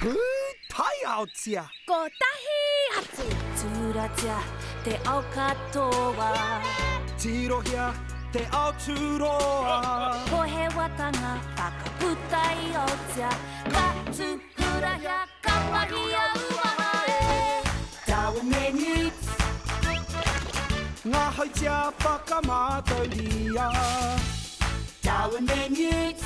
Pūtaiaotia! Kotahi atu! Tūratia te ao katoa. Tirohia te ao tūroa. Pohewatanga whakaputa i Aotea. Ka tūhurahia, ka mahia uaha e. Darwin Menus. Ngā hautia whakamātauria. Darwin Menus.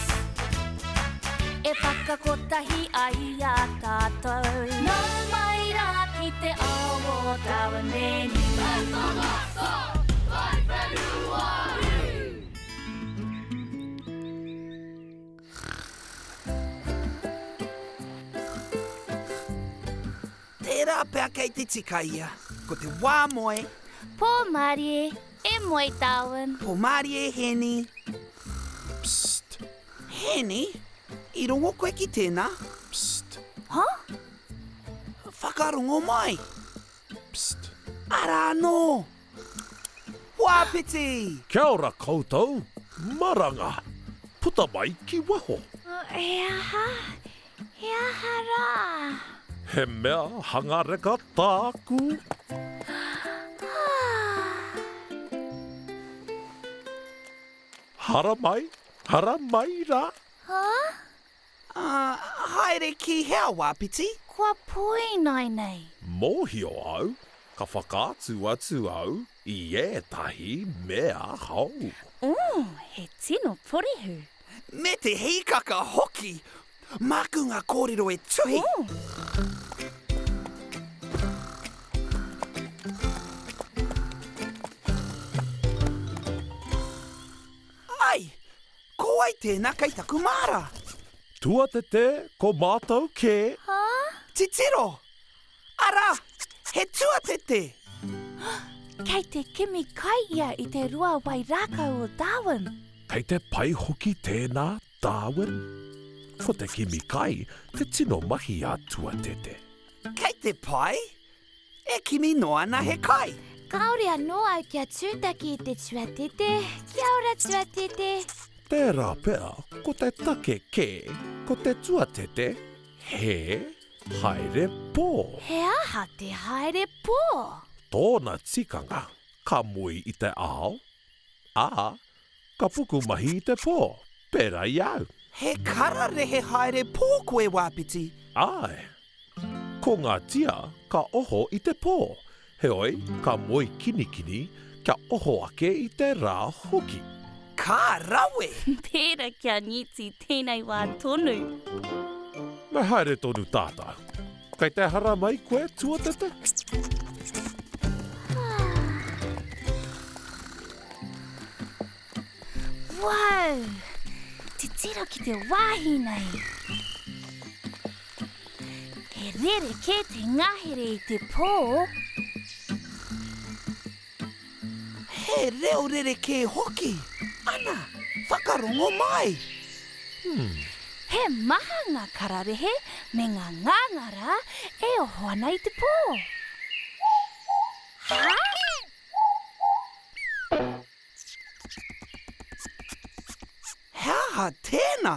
E whakakotahi ai i a tātou. Nau mai rā ki te ao o Darwin Menus. Tērā pea kei te tika ia. Ko te wā moe. Pō mārie, e moe Darwin. Pō mārie, Hēni. Psst. Hēni, i rongo koe ki tēnā? Psst. Huh? Whakarongo mai. Psst. Arā anō! Wāpiti! Kia ora koutou, maranga! Puta mai ki waho. He aha? He aha rā? He mea hanga reka tāku. Haramai, haramai rā. Huh? Uh, haere ki hea, Wāpiti? Kua pō ināianei. Mōhio au, ka whakaatu atu au i ētahi mea hou. Ooh, he tino porehu. Me te hīkaka hoki! Māku ngā kōrero e tuhi. Ooh. Ai! Ko wai tēnā kei taku māra? Tuatete, ko mātou kē. Huh? Titiro! Arā, he tuatete! Kei te kimi kai ia i te rua wai rākau o Darwin. Kei te pai hoki tēnā, Darwin. Ko te kimi kai te tino mahi a Tuatete. Kei te pai? E kimi noa ana he kai. Kāore anō au kia tūtaki i te tuatete. Kia ora tuatete. Tērā pea ko te take kē ko te tuatete he haere pō. He aha te haere pō? Tōna tikanga ka moe i te ao, ā, ka pukumahi i te pō, pērā i au. He kararehe haere pō koe, Wāpiti? Āe. Ko ngā tia ka oho i te pō, heoi ka moe kinikini kia oho ake i te rā hoki. Ka rawe! Pērā ki a Niti tēnei wā tonu. Me haere tonu tātou. Kei te haramai koe, Tuatete? Wow! Titiro ki te wāhi nei. He rerekē te ngahere i te pō. He reo rerekē hoki. Ana, whakarongo mai. Hmm. He maha ngā kararehe me ngā ngāngara e oho ana i te pō. Hā? He aha tēnā?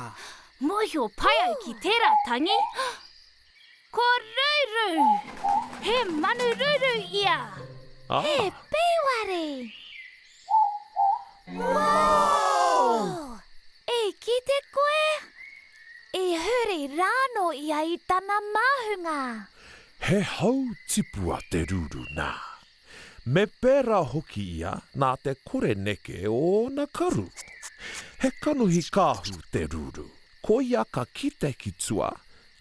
Mōhio pai au ki tērā tangi. Ko Ruru! He manu ruru ia! Ah. He pīwari! Wow! I kite koe? I huri rānō ia i tana māhunga. He hau tipua te ruru nā. Me pērā hoki ia nā te kore neke o ōna karu. He kanohi kāhu te ruru, koia ka kite ki tua,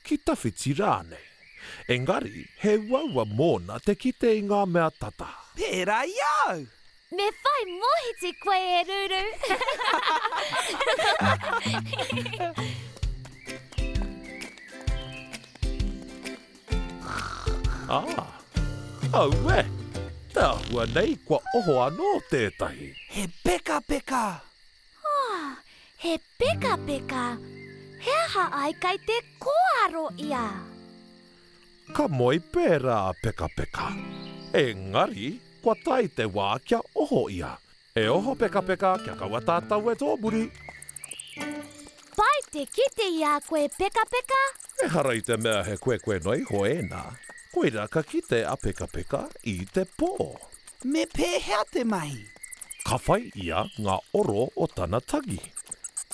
ki tawhiti rānei. Engari, he uaua mōna te kite i ngā mea tata. Pērā i a au! Me whai mōhiti koe e Ruru! Ā, aue! Te āhua nei kua oho anō tētahi. He pekapeka! Ah, he pekapeka! He aha ai kei te kōaro ia? Ka moe pērā a Pekapeka. Engari, kua tae te wā kia oho ia. E oho Pekapeka kia kaua tātou e tōmuri! Pai te kite i a koe Pekapeka. Ehara i te mea he koekoe noa iho ēnā, koirā ka kite a Pekapeka i te pō. Me pēhea te mahi? Ka whai ia ngā oro o tana tangi,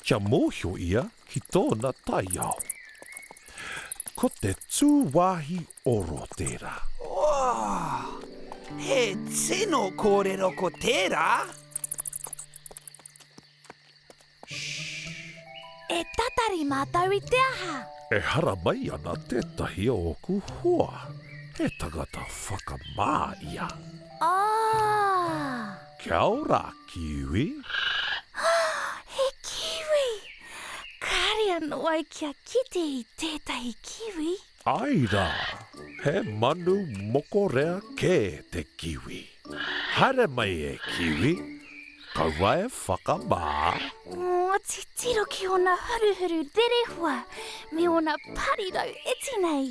kia mōhio ia ki tōna taiao. Ko te tūwāhi oro tērā. Oh! He tino kōrero ko tērā! E tatari mātou i te aha? E haramai ana tētahi o ōku hoa. He tangata whakamā ia. Oh! Kia ora, Kiwi. He kiwi! Kāre anō au kia kite i tētahi kiwi. Āe rā, he manu mokorea kē te kiwi. Haere mai e Kiwi, kaua e whakamā. Ō, titiro ki ōna huruhuru rerehua me ōna parirau iti nei.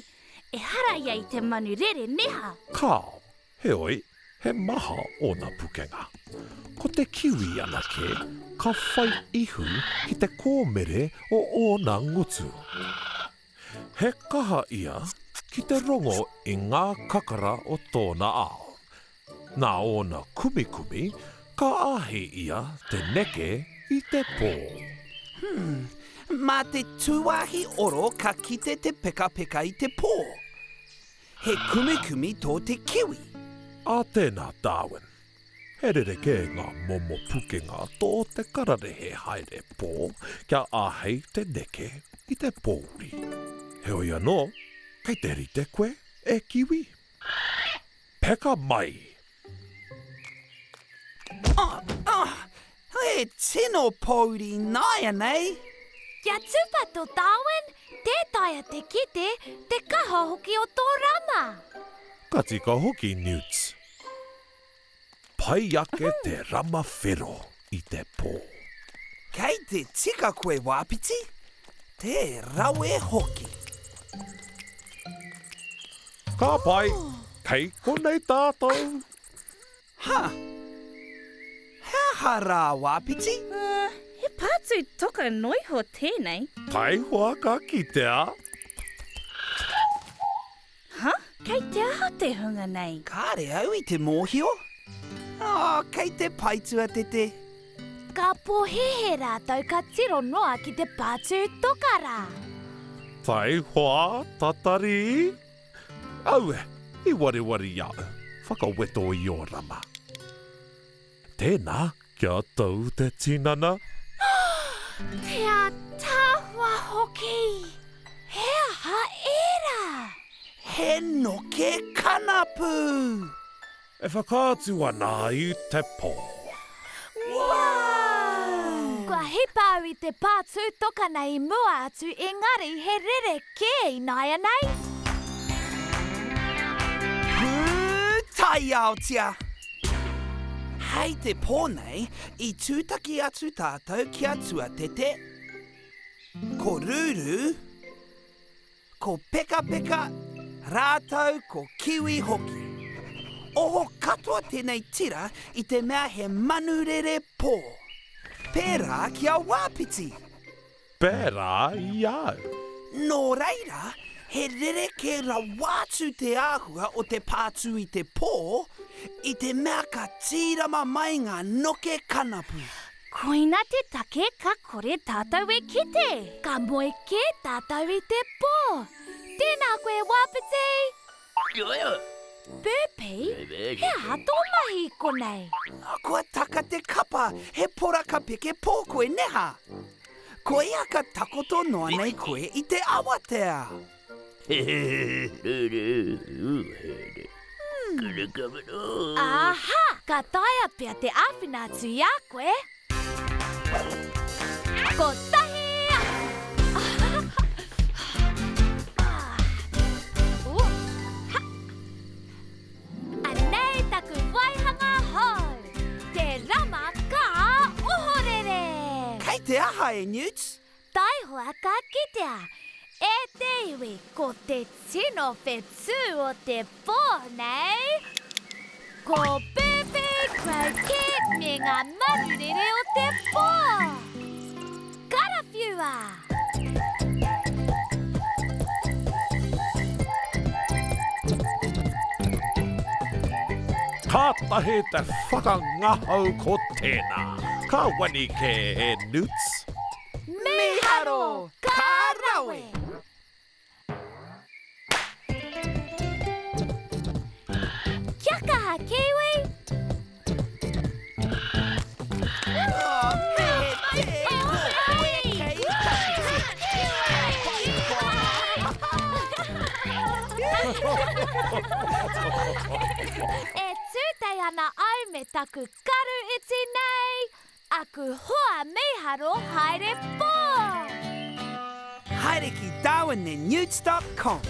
Ehara ia i te manu rere neha. Kāo, heoi, he maha ōna pukenga. Ko te kiwi anake ka whai ihu ki te kōmere o ōna ngutu. He kaha ia ki te rongo i ngā kakara o tōna ao. Nā ōna kumikumi, ka āhei ia te neke i te pō. Hmm, mā te tūwāhi oro ka kite te pekapeka i te pō. He kumikumi tō te kiwi. Ā tēnā, Darwin. He rerekē ngā momo pukenga tō te kararehe haere pō kia āhei te neke i te pōuri. Heoi anō, kei te rite koe, e Kiwi? Peka mai! Oh, oh, he tino pōuri nāianei! Kia tūpato, Darwin, tē taea te kite te kaha hoki o tō rama! Ka tika hoki, Newts. Pai ake te rama whero i te pō. Kei te tika koe Wāpiti, tē rawe hoki. Ka pai, kei konei tātou. Ha! He aha rā Wāpiti? Uh, he pātū toka noiho tēnei. Taihoa ka kitea. Ha? Kei te aha te hunga nei? Kāre au i te mōhio. Oh, kei te paetuatete. Ka pōhēhē rātou ka tiro noa ki te pātū toka rā. Taihoa, tatari! Aue, i wareware i a au, whakaweto i ō rama. Tēnā, kia tau te tinana. Te ataahua hoki! He aha ērā? He noke kanapu! E whakaatu ana i te pō. Wow! Kua hipa au i te pā tūtoka nei i mua atu engari he rerekē ināianei. Pūtaiaotia! Hei te pō nei, i tūtaki atu tātou ki a Tuatete, ko Ruru, ko Pekapeka, rātou ko Kiwi hoki. Oho katoa tēnei tira i te mea he manu rere pō. Pērā ki a Wāpiti. Pērā i a au. Nō reira, he rerekē rawa atu te āhua o te pātū i te pō, i te mea ka tīrama mai ngā noke kanapu. Koina te take ka kore tātou e kite. Ka moe kē tātou i te pō. Tēnā koe Wāpiti! Burpee, he aha tō mahi i konei? Kua taka te kapa, he poraka peke pō koe, neha? Koia ka takoto noa nei koe i te awatea. Aha! Ka taea pea te āwhina atu i a koe. Kotahi atu! Anei taku waihanga hou, te rama ka ohorere! Kei te aha e Newt? Taihoa ka kitea e te iwi ko te tino whetū o te pō nei, ko Pēpē Croquet me ngā manu rere o te pō! Karawhiua! whenua! Kātahi te whakangahau ko tēnā! Ka wani kē e Newts! Mīharo! Ka rawe! Kia kaha, Kiwi! Oh, me te ko koe kei tawhiti! E tūtei ana au me taku karu iti nei, aku hoa mīharo haere pō! Haere ki darwinandnewts.com.